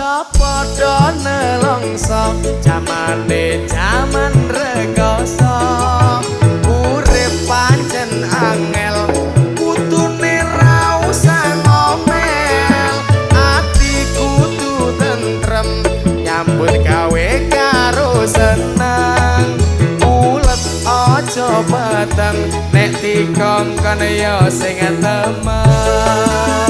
Aja padha nelongso, jamane jaman rekoso. Urip pancen angel, kudune ra usah ngomel. Ati kudu tentrem, nyambut gawe karo seneng. Ulet aja peteng, nek dikongkon ya sing temen.